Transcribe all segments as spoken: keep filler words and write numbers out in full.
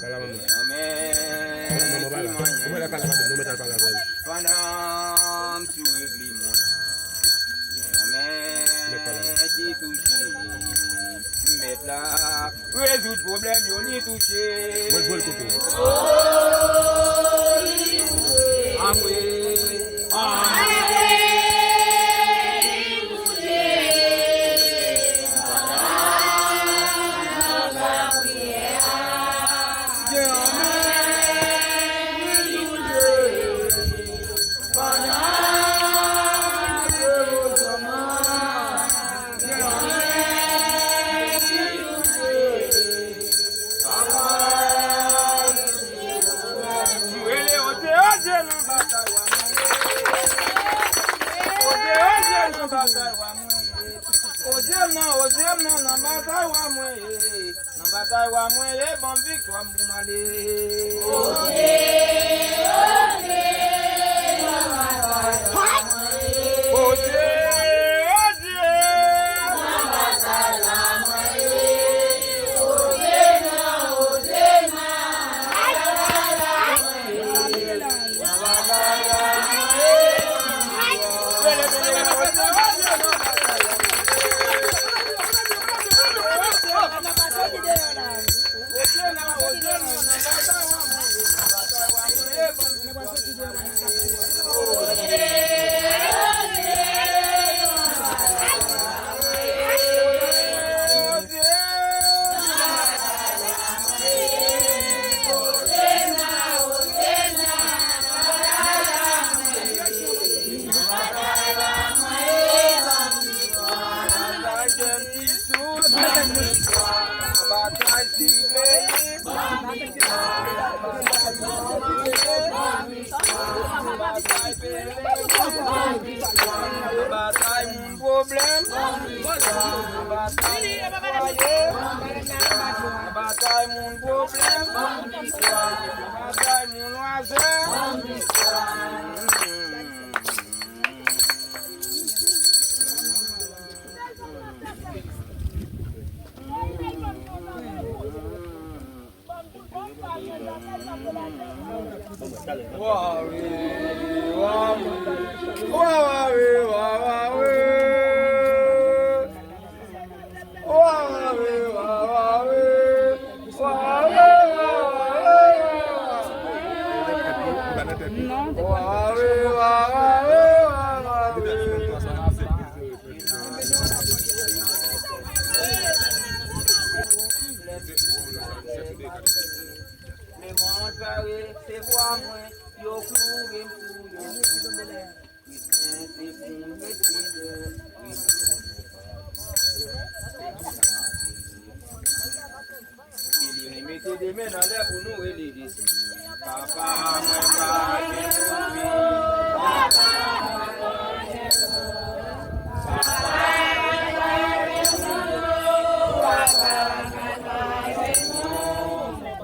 Ala manman. Manman pa la. Ou mwen la pale avè l, nou mèt al pale avè l. Pandan m sou reglimon la, gen yon men ki touche m, mèt la. Rezoud pwoblèm yo li touche. Mwen jwe l kote w. Apre, apre. M rele Odye, Odye nan batay wa mwen ye. Odye, Odye nan batay wa mwen ye. Odye m nan, Odye m nan, nan batay wa mwen ye. Nan batay wa mwen ye, ban m viktwa m pou m ale. Odye, Odye, Odye. Batay sible. Batay pele. Batay moun pwoblèm. Batay fwaye. Batay moun pwoblèm. Batay moun wazè. Lemonn pa resevwa mwen, yo kouri m sou yon. Kretyen se pou m rete dèyè. Delire, mete de men anlè pou nou rele Jezi. Papa mwen pa gen pou mwen. Papa mwen pa gen pou mwen. Papa mwen pa gen pou mwen. Papa mwen pa gen pou mwen.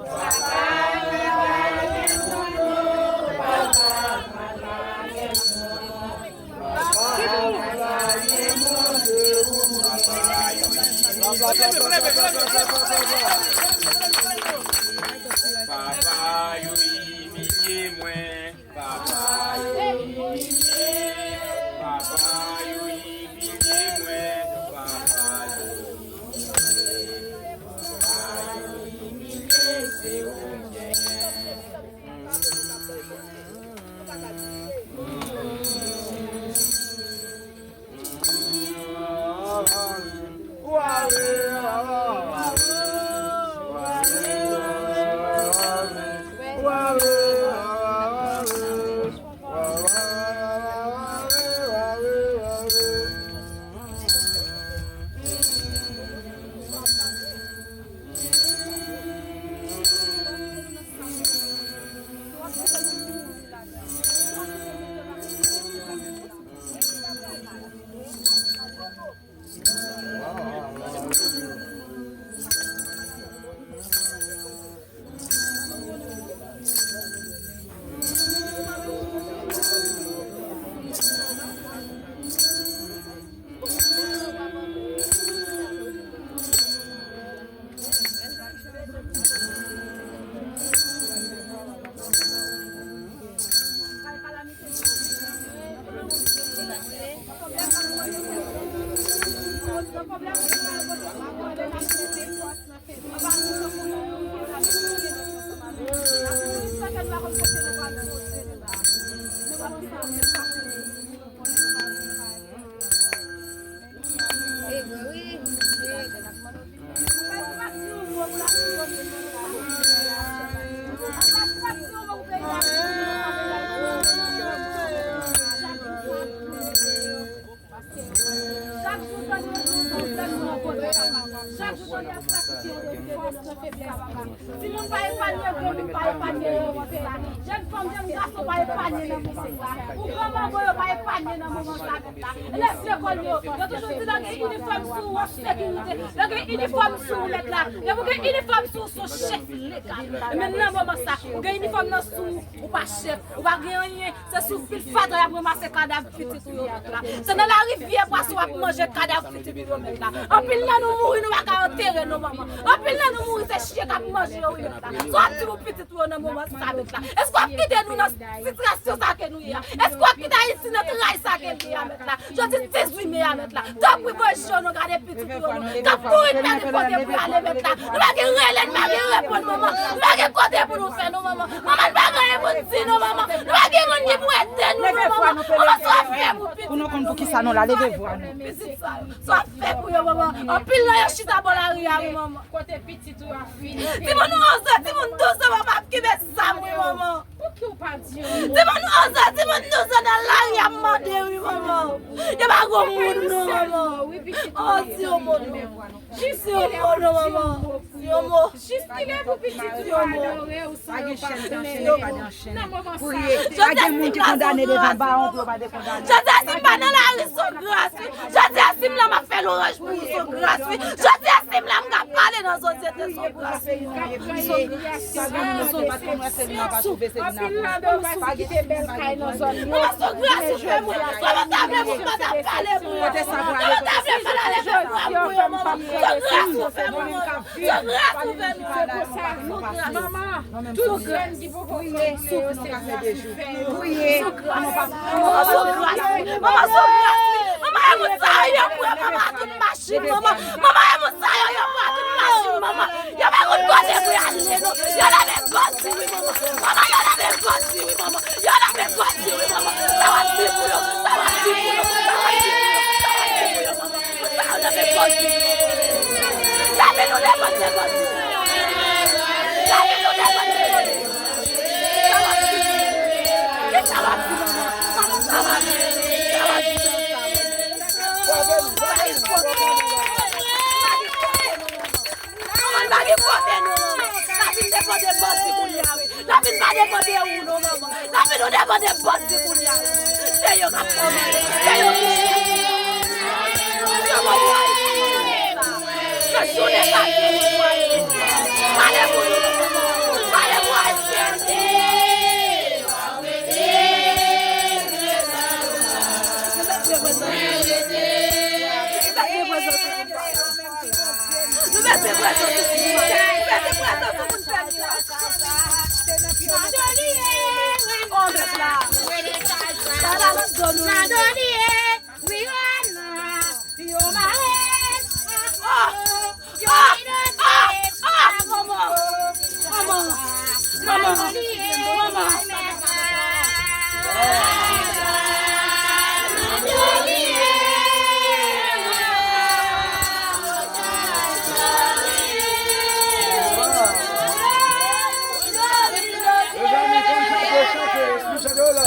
Papa yo imilye mwen. Papa yo imilye. Papa yo imilye mwen. Papa yo imilye. Papa yo imilye, se ou m genyen. Chak jou jodi a, nou sou tèt nou anpòte, papa. Chak jou jodi a, sakrifye de fòs nan feblès, papa. Timoun pa epanye, granmoun pa epanye nan moman sa. Jèn fanm, jèn gason pa epanye nan moman sa. Ou gran manman yo pa epanye nan moman sa, mèt la. Elèv lekòl yo, yo toujou di lè gen inifòm sou ou, w an sekirite. Lè gen inifòm sou ou, mèt la. Lè ou gen inifòm sou ou, se yon chèf legal. Men nan moman sa, ou gen inifòm nan sou ou, ou pa chèf, ou pa gen anyen. Se sou fil fatra y ap ranmase kadav pitit ou yo, mèt la. Se nan larivyè pwason w ap manje kadav pitit ou yo, mèt la. Anpil nan nou mouri, nou pa ka antere nou manman. Anpil nan nou mouri, se chen k ap manje yo, wi, mèt la. Sa w ap di pou pitit ou yo nan moman sa, mèt la? Èske w ap kite nou nan sitrasyon sa ke nou ye a? Èske w ap kite Ayiti nan tray sa ke l ye a, mèt la? Jodi dizuit me a, mèt la. Tanpri, voye je w nou gade pitit ou yo, non. K ap kouri nan nenpòt kote pou y ale, mèt la. Nou pa gen rele, nou pa gen reponn, manman. Nou pa gen kote pou nou fè, non, manman. Manman, nou pa gen anyen pou n di, non, manman. Nou pa gen moun ki pou ede nou, non, manman. Manman, sa w ap fè pou pitit ou yo, non? Pou nou konn pou ki sa nou la, leve vwa nou. Pitit sa yo, sa w ap fè pou yo, manman. Anpil nan yo chita bò lari a, wi, manman. Kote pitit ou ap fini? Timoun onz an, timoun douz an, manman, ap kenbe zam, wi, manman. Pouki w pa di yon mo? Timoun onz an, timoun douz an nan lari ap mande, wi, manman. Yo pa gon moun, non, manman. Oh, di yon mo, non. Jis di yon mo, non, manman. Di yon mo. Jis kilè pou pitit ou adore w san yo pa konnen w? Nan moman sa, pa gen moun ki kondane devan bawon pou yo pa te kondane. Jodi a, si m pa nan lari, se gras, wi. Jodi a, si m la, m ap fè lwanj pou ou, se gras, wi. Jodi a, si m la, m ka pale nan sosyete, se gras, wi. Anpil ladan yo pa t kite bèl kay nan zòn yo. Manman, se gras ou fè mwen. Manman, ta vle pou m pa ta pale pou yo. Manman, ta vle m pa ta leve fè pou yo, manman. Se gras ou fè mwen. Se gras ou fè nou, se pou sa. Manman, tout jèn ki poko fè yo, se gras ou fè yo. Manman, se gras. Manman, se gras. Manman, e moun sa yo pran manman tout machin, manman. Manman, e moun sa yo, yo pran tout machin, manman. Yo pa konn kote pou y ale, non. Yo lave gòdi, wi, manman. Manman, yo lave gòdi, wi, manman. Yo lave gòdi, wi, manman. Sa w ap di pou yo? Sa w ap di pou yo? Sa w ap di pou yo? Sa w ap di pou yo, manman? Sa yo lave gòdi. Lave nou de gòdi. Lave nou de gòdi. Sa w ap di? Kisa w ap di, manman? Manman, sa w ap di? Sa w ap di? Manman, pa gen kote nou, manman. N a vin depoze bandi kounye a, wi. N a vin pa depoze ou, non, manman. N a vin nou depoze bandi kounye a, wi. Se yo k ap kòmande. Se yo ki chèf. Se yo k ap kòmande. Nan jounen sa, se yo k ap kòmande. Pale pou nou, manman. Pale pou Ayisyen. Nou bezwen prezans ou pou nou fè mirak. Nou bezwen prezans ou pou nou fè mirak. Nan do li ye, wi, mèt la. Nan do li ye, wi, Ana. Yo mare. Oh! Yo minote. Manman! Manman! Manman! Manman! Mezanmi, konn chante, chante, espri chante la.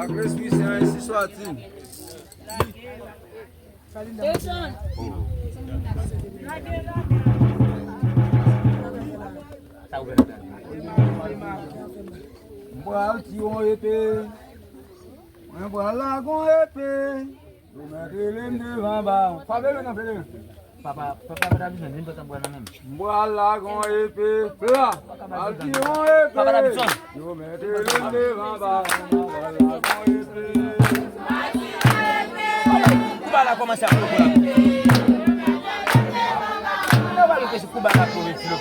Ak lespri sen, ensi swatil. M pral tire yon epe. Mwen pral lage yon epe. Yo mèt rele m devan ba. Frape men nan, frape men. Papa, papa pa ta bezwen, vin pran sa bwa nan men m. M pral lage yon epe, pla. Al tire yon epe. Papa ta bezwen. Yo mèt rele m devan ba. M pral lage yon epe. Kouba la kòmanse ap poko la. Yo pral rete sou kouba la pou rete lo.